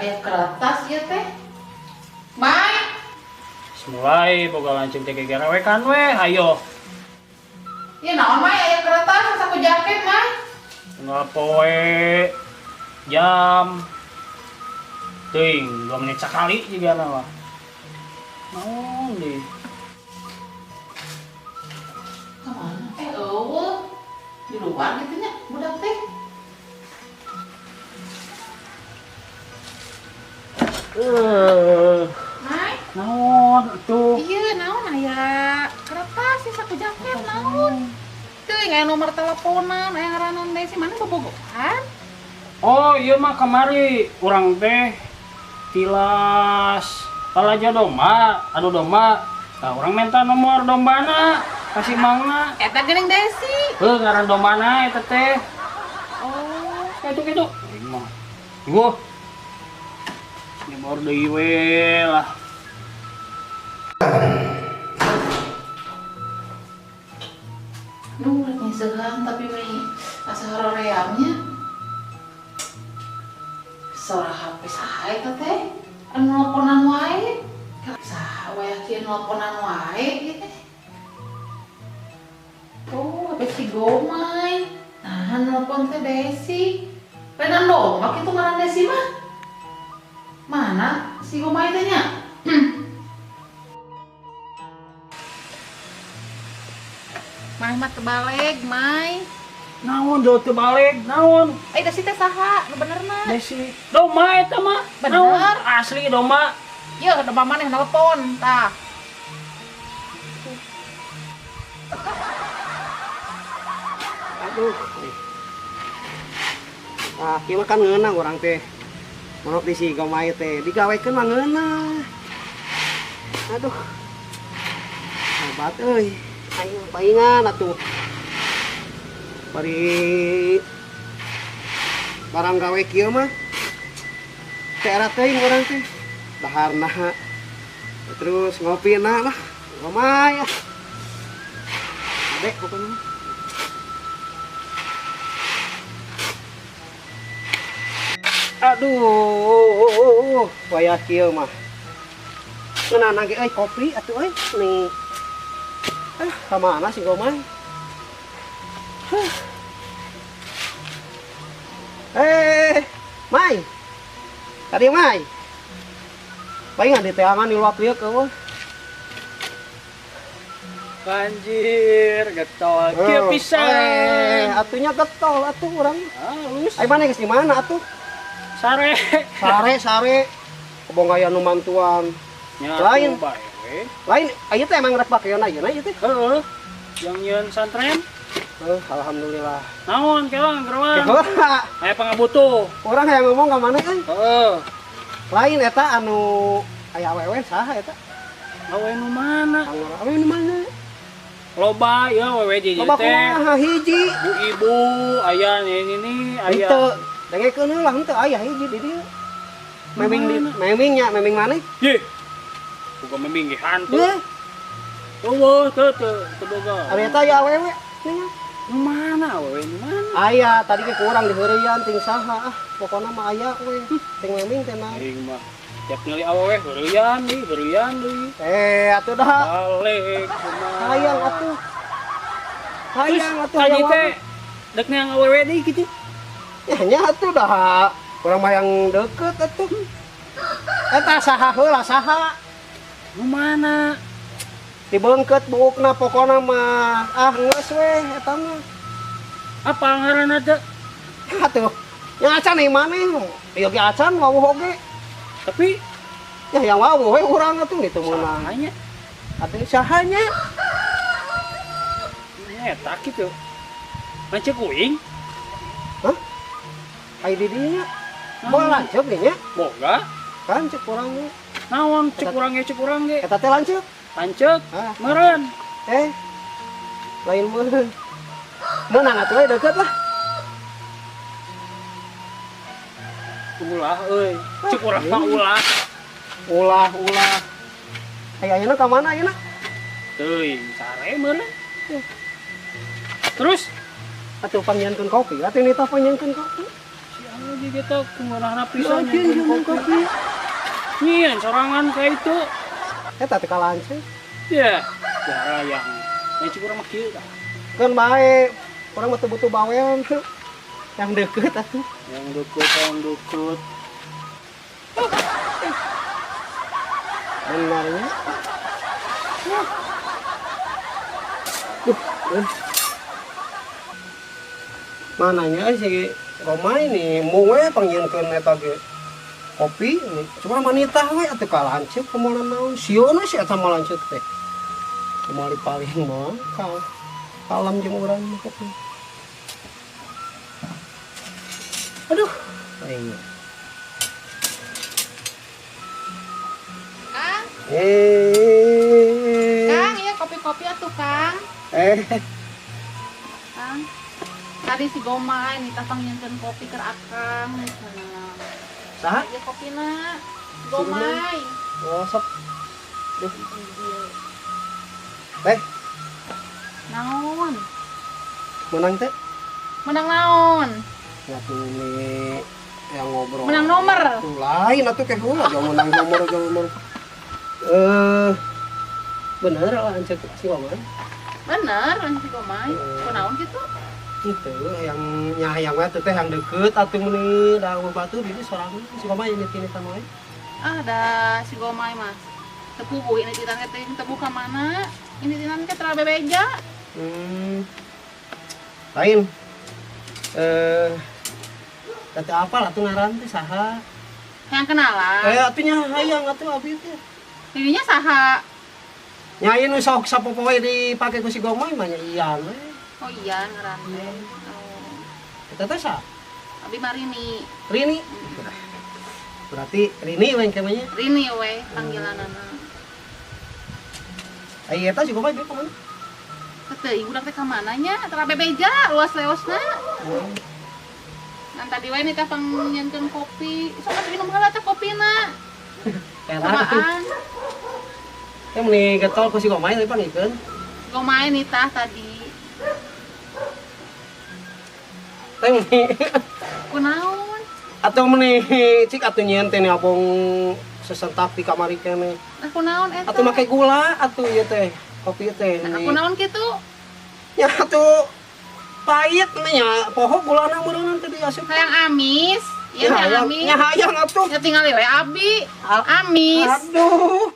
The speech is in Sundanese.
Aya kertas ieu teh. Mai. Mulai boga lancing teh gegerewekan we, ayo. Ieu naon Mai aya kertas saku jaket Mai. Unggal poe jam teuing 2 menit sakali juga mah. Naon deui? Kamana? Eueuh. Di luar gitu nya budak teh. Mai. Naon atuh? Iya, naon aya kertas sih saku jaket naon. Teuing aya nomor teleponan, aya ngaranna Desi, mana bobogohan? Oh, iya mah kamari urang teh tilas palaja domba, anu domba. Tah urang minta nomor dombana, kasih mangna. Eta geuning Desi. Heuh, ngaran dombana eta teh. Oh, kitu-kitu. Aing mah. Wah. Nyebor deui we lah. Duh, rek nyisehan tapi meni asa horeamnya. Sora HP saha eta teh? Anu nelponan wae. Saha wae kieu nelponan wae ieu teh. Oh, HP si Gomay. Nah, nelpon teh Desi. Renan domba kitu ngaran Desi mah. Mana si Gomay teh nya? Mai mah terbalik, Mai. Naon jauh terbalik, naon? Desi teh saha, nu benerna? Desi. Domba eta mah. Bener. Naon? Asli domba. Yeuh, domba maneh nelpon tah. Aduh. Ah, kieu mah kan ngeunah urang teh. Manuk di si Gomay teh digawekeun mah ngeunah. Aduh. Hebat euy. Aing paingan atuh. Bari barang gawe kieu mah teh era teuing urang teh. Daharna. Terus ngopina lah. Gomay. Adek pokoknya. Aduh, wayah kieu mah. Ngeunana ge euy kopi atuh euy nih. Ka mana si Gomay? Mai. Tadi Mai. Palingan di teangan di luak lieu eueuh. Anjir, getol. Kieu pisan. Atunya getol atuh urang. Halus. Ai mana geus di mana atuh? Sare. Sare, sare. Kebong aya nu mantuan. Nya, lain. Bae. Lain, aya teh emang rek bakeun ayeuna ieu teh. Heeh. Yang nyieun santren. Heuh, alhamdulillah. Naon kelang gerwan? Kelang. Aya pangabutuh. Urang hayang ngomong ka maneh euy. Heeh. Lain eta anu aya awewe saha eta? Awewe nu mana? Awewe nu mana? Loba ya awewe di dieu Loba teh. kumaha hiji? Bu ibu aya ini nih aya. Henteu. Dengekeun heula henteu aya hiji di dieu. Meming di meming nya, meming maneh? Ye. Boga meming ge hantu. Ye. Eueuh teu teu boga. Ari eta aya awewe nih. Nu mana awewe nu mana? Aya tadi ge kurang diheureuyan ting saha ah pokona mah aya we. Ting meming teh mah. Aing mah tiap ngeuli awewe heureuyan deui, heureuyan deui. Atuh dah. Balik kumaha. Hayang atuh. Hayang atuh tadi hayang teh dek neang awewe deui kitu. Ya nya atuh dah. Urang mah yang deket atuh. Eta saha heula saha? Nu mana? Dibeungkeut buukna pokona mah. Ah geus we eta mah. Apa ngaranna teh? Atuh. Nya acan ieu maneh. Ieu ge acan wawuh oge. Tapi ya yang wawuh we urang atuh kitu meunang. Sahanya? Atuh sahanya? Eta kitu. Lanceuk uing? Hah? Ai di dinya. Boga lanceuk di nya? Boga. Kan ceuk urang ge. Naon ceuk urang ge ceuk urang ge? Eta teh lanceuk. Lanceuk. Ah. Meureun. Lain meureun. Meunang atuh we deukeut lah. Ulah euy. Ceuk urang mah ulah. Ulah, ulah. Ai ayeuna ka mana ayeuna? Teuing sare meureun. Terus atuh panggieunkeun kopi, atuh nita panggieunkeun kopi. Si Lagi kita kungarahna pisan nyieun kopi. Nyieun sorangan ka itu. Eta teh kalanceuk. Ya, cara yang lain cik urang mah kieu tah. Keun bae, urang mah teu butuh bawel teu. Yang deket atuh. Yang deket, yang deket. Benarnya. Mananya si Gomay nih, mau we panggilkeun eta ge kopi nih. Cuma manita we atuh ka lanceuk kumaha naon. Sieun si eta mah lanceuk teh. Kumaha paling mah kalem jeung urang mah kopi. Aduh, aing. Kang. Kang, iya kopi-kopi atuh, Kang. Kang. Tadi si Gomay nitah panggilkeun kopi keur akang. Saha? Ieu kopina. Gomay. Oh, sok. Duh. Teh. Naon? Menang teh? Menang naon? Atuh ini yang ngobrol. Menang nomor. Tuh lain atuh kayak heula jauh menang nomor jauh nomor. Bener lah anceuk si Gomay. Bener anceuk si Gomay. Kunaon kitu? Itu yang nyahayang we teh yang deket atuh meuni da batu di sorangan si Gomay ini-tinitan wae. Ah, da si Gomay mah. Teu puguh ini titan teh teu buka mana? Ini titan teh tara bebeja. Lain. Teh apa lah tuh ngaran teh saha? Hayang kenalan. Atuh nya hayang atuh abi teh. Dirinya saha? Nya ieu nu sok sapopoe dipake ku si Gomay mah nya ian we. Oh iya ngaran teh. Oh. Eta teh saha? Abi mah Rini. Rini. Berarti Rini we engke mah nya. Rini we panggilanana. Ai eta si Gomay ka mana? Teu budak teh ka mana nya? Tara bebeja luas leosna. Ngan tadi we nitah pangnyeunkeun kopi. Sok atuh minum heula teh kopina. Samaan. Teh meuni getol ku si Gomay teh pangikeun. Gomay nitah tadi. Teh meuni kunaon? Atuh meuni cik atuh nyieun teh abong sesentak di kamari keneh. Nah kunaon eta? Atuh make gula atuh ieu teh. Kopi teh. Nah kunaon kitu? Ya atuh pahit nya poho gulana meureunna teh diasup. Hayang amis. Ieu hayang amis. Nya hayang atuh. Nya tingali we abi. Amis. Aduh.